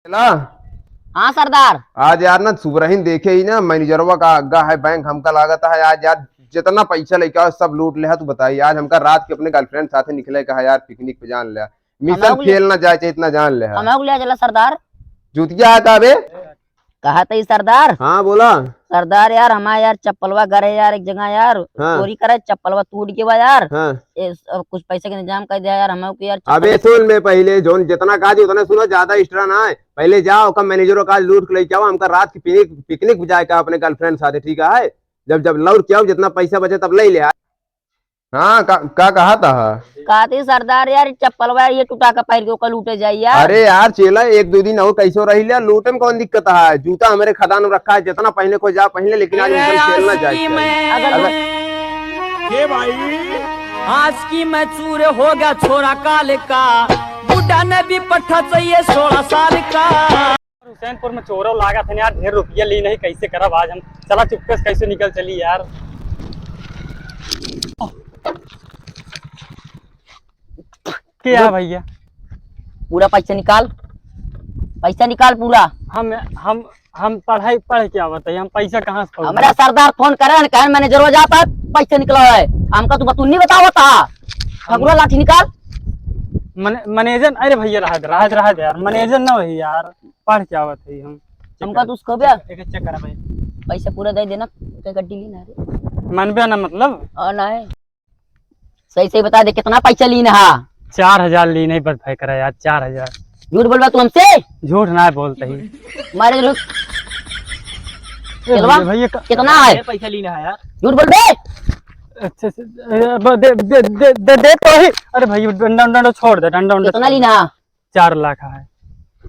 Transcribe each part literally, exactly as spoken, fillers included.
ला। हाँ सरदार। आज यार ना सुबरहिन देखे ही ना, मैनेजरवा का आगा है बैंक, हमका लागत है आज यार जितना पैसा लेके आओ सब लूट ले है। तू बताई, आज हमका रात के अपने गर्लफ्रेंड साथे निकले का है यार, पिकनिक पे जान ले। मिशन फेल ना जाए चाहे इतना जान ले है। हमहू ले चला सरदार। जूतिया है का बे? कहा तई सरदार। हाँ बोला। सरदार यार, हमार यार चप्पलवा गरे यार एक जगह यार, हाँ। चोरी करे चप्पलवा टूट गवा यार। हाँ। ए, अब कुछ पैसे के इंतजाम कर दिया यार हमहू के यार। अबे सुन, मैं पहले जोन जितना कहा जी उतना सुनो, ज्यादा एक्स्ट्रा ना है। पहले जाओ, का मैनेजरों का लूट के लेके आओ, हमका रात की पिकनिक, पिकनिक जाए का अपने गर्लफ्रेंड साथे, ठीक है? जब, जब लौट के आओ, जितना पैसा बचे तब ले ले। हाँ, का, का कहा था? कहती सरदार यार, चप्पलवा ये टूटा के पैर के ओकर लूटे जाई यार। अरे यार चेला, एक दो दिन और कैसो रही ले, लूटे में कौन दिक्कत है? जूता हमारे खदान में रखा है, जितना पहने को जा पहने, लेकिन आज उनका खेलना जाए। अगर के भाई? आज की मैं चूर होगा छोरा काल का, बुढ़ा ने भी पट्ठा चाहिए सोलह साल का। हुसैनपुर में चोरो लागत है यार, ढेर रुपया ली नहीं, कैसे करब आज हम? चला चुपके से कैसे निकल चली यार। क्या भैया? पूरा पैसा निकाल, पैसा निकाल पूरा। हम हम हम पढ़ाई पढ़ के आवत है, हम पैसा कहाँ से पाऊंगा? हमरा सरदार फोन करे हैं, कहे मैनेजर हो जाता है, पैसा निकला है। हमका तू बतू नहीं बतावत था। फगुआ लाठी निकाल। मने-, मैनेजर, अरे भैया रहा दे, रहा दे, रहा दे यार, मैनेजर ना वही यार। पढ़ के आवत है हम। हमका तू उसको बे एक चेक करा भाई। पैसा पूरा दे देना, के गड्डी ली ना रे। मनबे ना मतलब? और ना है। सही सही बता दे कितना पैसा लीन हा? चार हजार लीन है बस भाई करा यार, चार हजार। झूठ बोलबा तू हमसे? झूठ ना बोलते ही। मारे रुक। ए चलवा, भैया, भैया, क- कितना है? पैसा लीन है यार। झूठ बोलबे? अच्छा, अच्छा, ए, ब-, दे, दे, दे, दे, दे तो ही। अरे भाई, डंडा, डंडा छोड़ दे, डंडा, डंडा कितना छोड़ दे। लीन हा? चार लाख है,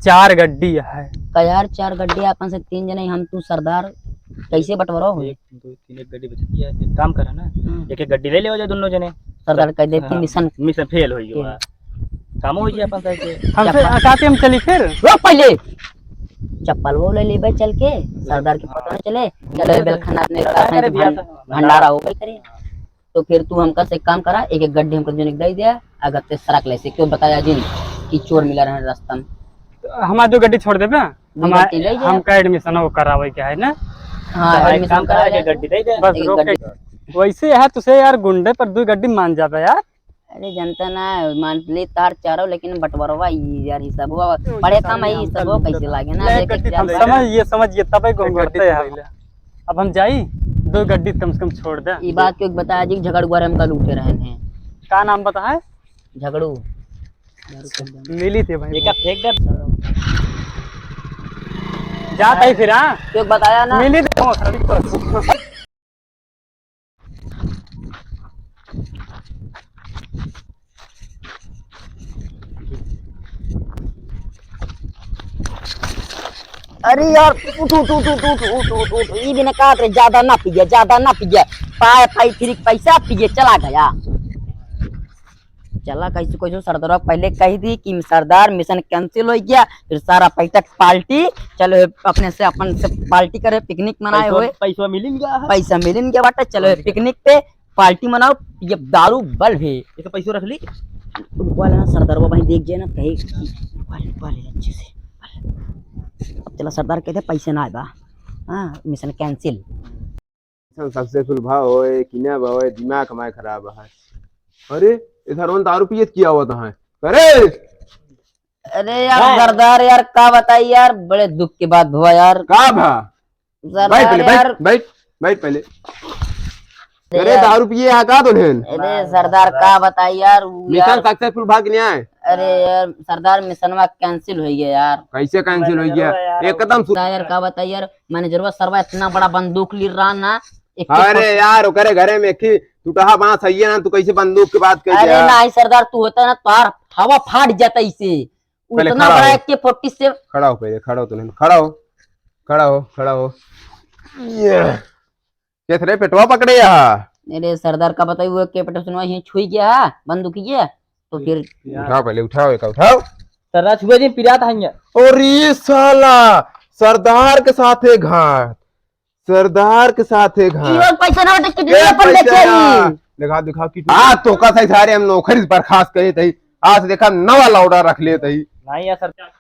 चार गड्डी है। का यार, चार गड्डी अपन से तीन जने, हम तू सरदार, कैसे बंटवारा होई? एक, दो, तीन, एक गड्डी बचती है, एक काम करा ना, हम्म। एक, एक गड्डी ले ले हो जाए दोनों जने। सरदार कह दे कि हाँ, मिशन मिशन फेल हो गया। फेल। काम हो गया अपन सही से। हमसे चप्पल। अकाते हम चली फिर? रुक पहले, चप्पल वो ले लेबे चल के, सरदार के हाँ। पता न चले। चलो, ये बेलखना अपने अरे भैया, भं-, तो भंडारा हो गई करे। तो फिर तू हमका से एक काम करा, एक एक गड्डी हमका जोन एक दे दे, अगर ते सरक ले से क्यों बताया जिन कि चोर मिला रहे रास्ता में। तो हमार दो गड्डी छोड़ देबे, दो हमार गड्डी ले जा। हमका एडमिशन वो करावे के है ना। हाँ, तो एक एडमिशन काम करा, करा एक ले। गड्डी दे दे। बस एक एक रोक के। गड्डी। वैसे है तुसे यार गुंडे पर दो गड्डी मान जाबे यार। अरे जनता ना मान ले तार चारो, लेकिन बंटवारवा ई यार हिसाबवा पढ़े कम है, हिसाबवा कैसे लागे ना, ले देख के गड्डी जान हम ले। समझ, ये समझ, ये तबे को हम एक गड्डी करते हैं। ले ले। अब हम जाई, दो गड्डी कम से कम छोड़ दे। ई बात क्यों बताया जी, झगड़ुआ रे हमका लूटे रहन हैं। का नाम बता है? झगड़ू। मिली थे भाई। एका फेंक दे। जात है फिर, हाँ? क्यों बताया ना? मिली थे। अरे यार, उठ, उठ, उठ, ई बिना कहत रहे, ज्यादा ना पिया, ज्यादा ना पिया। पाए, पाई, फिर पैसा पिए, चला गया। चला, कैसे, कैसे सरदार पहले कही दी कि सरदार मिशन cancel हो गया, फिर सारा पैसा पार्टी, चलो अपने से, अपन से पार्टी करे, पिकनिक मनाए पैसा, हुए। पैसा मिलिन गया है। पैसा मिलिन गया बाटे, चलो पिकनिक पे। पार्टी मनाओ, ये दारू बल भी। एक पैसो रख ली। रुकवा लेना, सरदारवा भाई देख जाए ना, कहे कि रुकवा ले, रुकवा ले अच्छे से। चला, सरदार कहते पैसे ना आए बा। हाँ, मिशन cancel। मिशन successful भा होए कि ना भा होए, दिमाग हमारे खराब है। अरे, इधर उन दारू पियत किया हुआ था है। अरे! अरे यार, हाँ। सरदार यार, का बताई यार, बड़े दुख की बात हुआ यार। का भा? सरदार बैठ पहले, यार। बैठ, बैठ, बैठ पहले। अरे अरे यार। दारू पिए यहाँ का दुल्हन? अरे सरदार का बताई यार, उ मिशन यार। Successful भा कि नहीं आए? अरे यार सरदार मिशनवा cancel हो गया यार। कैसे cancel हो गया? यार, एकदम सु- यार का बताई यार, मैनेजरवा सरवा इतना बड़ा बंदूक ली रहा ना। एक अरे यार ओकरे घरे में एक ही टूटहा बांस है ना, तू कैसे बंदूक की बात कर अरे दिया? नहीं सरदार, तू होता ना तार हवा फाट जाता इसे। पहले उतना खड़ा बड़ा हो। AK forty seven। खड़ा हो पहले, खड़ा हो तूने, खड़ा हो, खड़ा हो, खड़ा हो। ये। कैसे रे, पेटवा पकड़े यहाँ? अरे सरदार का बताई, वो AK forty seven वहीं छुई गया है, बंदूक ये, तो फिर उठाओ पहले, उठाओ, एक उठाओ। सरदार छुए जी, पिरात है ये। और ये साला सरदार के साथ है घात। सरदार के साथ है घात। ई लोग पैसा ना उठे, किडनी ए, अपन पैसा बेचे ना। ही। दिखा, दिखा, किडनी। आज तो का सही सारे हम नौकरी से बर्खास्त करे थे। आज देखा नवा लौड़ा रख ले थे। नहीं यार, सरदार